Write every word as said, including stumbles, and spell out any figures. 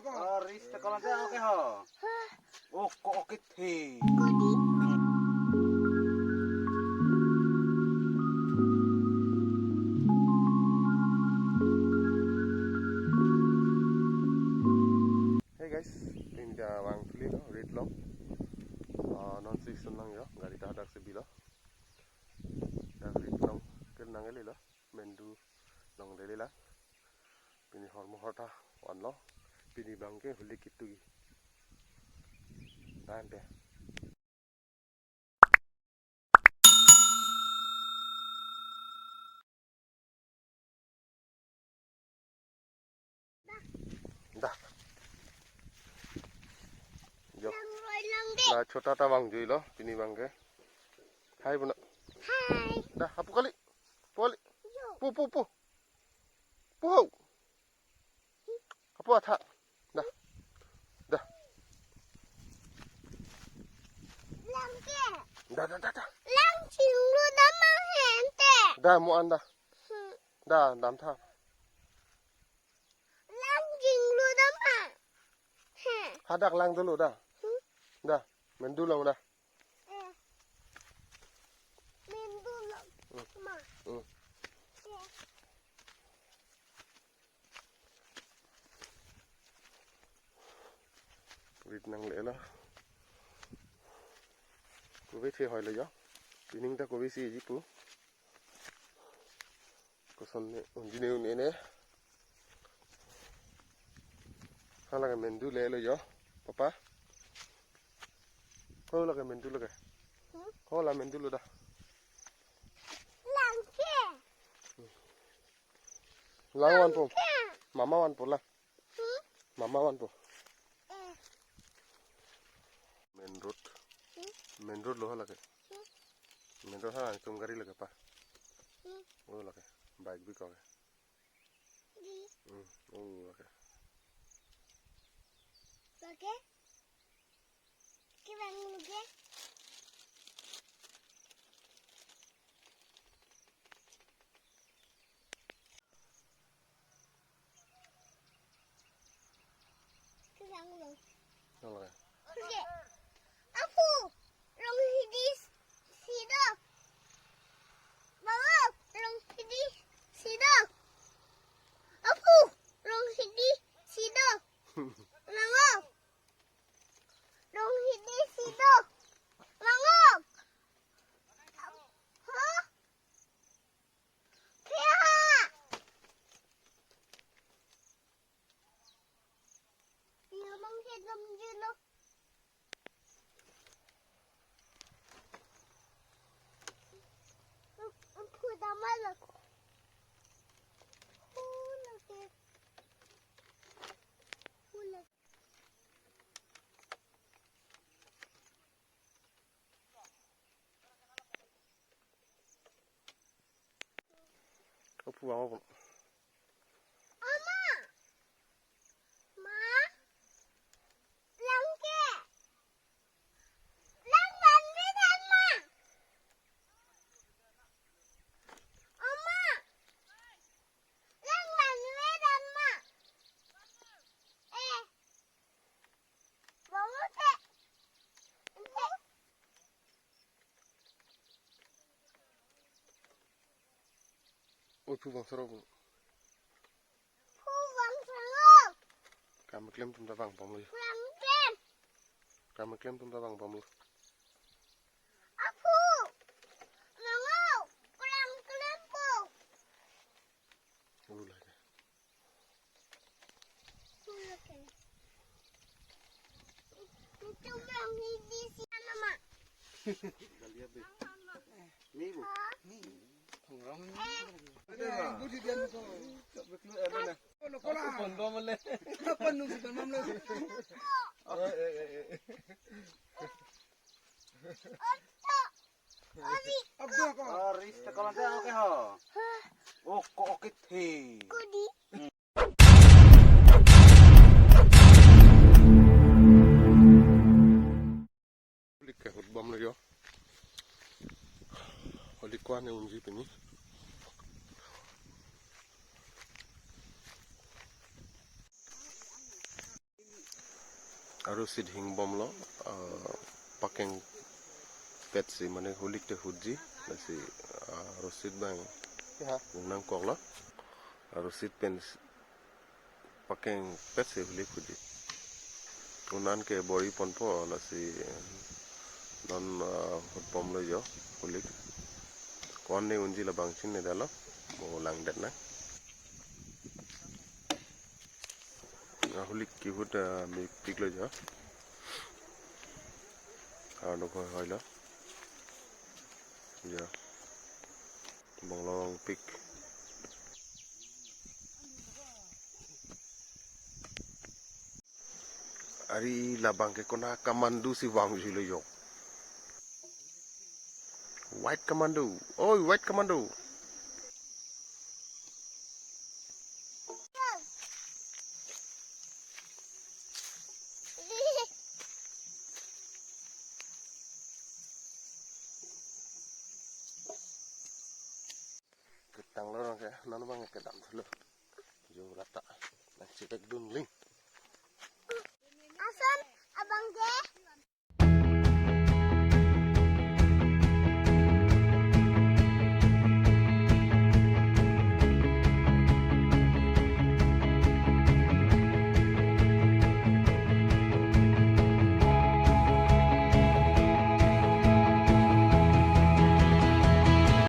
Oh, ris te kolon te oke ho. Oh, ko oke the. Hey guys, pini ta vangthulo rit along. Ah, non si sun lang yo, gari ta hadak si bilo. Dak rit along kel nang eli lo. Mendu longle lang. Pini hormu horta vanlo. Pini abang ke huli kitu gi. Tangte. Dah. Yo. Lang roi lang de. La chota ta vangjuilo, pini abang ke. Hai buna. Hai. Dah, hapu kali. Pu kali. Yo. Pu, pu, pu. Pu ho. Hapu atha. Dah. Dah. Lang ke. Dah, dah, dah, dah. Lang chinglu dam ma hente. Dah, mo an dah. Hmm. Dah, dam tha. Lang chinglu dam ma. He. Hadak lang dolo dah. Hmm. Dah, mendu long dah. Eh. Mendu long. Hmm. Ma. Hmm. Eh. Rit nangle lo. Kove the hoi lo yo. Pining ta kove si ji pu. Koson ne unji ne un-e ne. Hala ke mendu le lo yo, papa. Ho la ke mendu lo ke. Hmm? Ho la mendu lo dah. Lang ke. Lang vanpo. Lang ke. Mama vanpo la. Hmm? Mama vanpo. Eh. Main road. Hmm? Main road lo hala ke. Hmm? Main road ha, itum gari lake pa. Hmm? Oh, lake. Bike bi ko ke. Di. Hmm. Oh, lake. Lake? Kevang lake? Kevang lo. Oke. Aphu, rong hidi si do. Mama, rong hidi si do. Aphu, rong hidi si do. Mama, rong hidi si do. Mama. Hah? Kya? Ye mang ke dam je lo. Phu dam lo. Phu lo ke. Phu lo. Aphu vang aphu. Ama. Ma. Lang ke. Lang vanve dan ma. Ama. Lang vanve dan ma. Eh. Oi, phu vang sarok. Phu vang sarok. Kam klem atum ta vangbomlo. Vang klem. Kam klem atum ta vangbomlo. Aphu. Vang o. Kurang klempo. Ula ke. Oh, ris te kolon te oke ho. Oh, ko oke the. Holik ke hut bom lo yo. Holik ko-an ne unji pini. Arusit hingbomlo, ah, pakeng petsi mane holik te hutji, lasi, ah, arusit abang Ya. Nangkoklo, arusit pen s-, pakeng petsi holik hutji. Un-an ke bor-i ponpo, lasi non, ah, hutbomlo jo, holik. Ko-an ne unji labang chinine detlo, mo langdetnang. Ah, holik kehut, ah, mepiklo jo. Arlo ko hoilo. Jo. Bonglong pik. Ari labang ke konat kamandu si vangjuilo jo. White kamandu. Oi, white kamandu. Ketanglo abang ke, non abang ke kedam thulo. Jo lata. Nangchepekdun ling.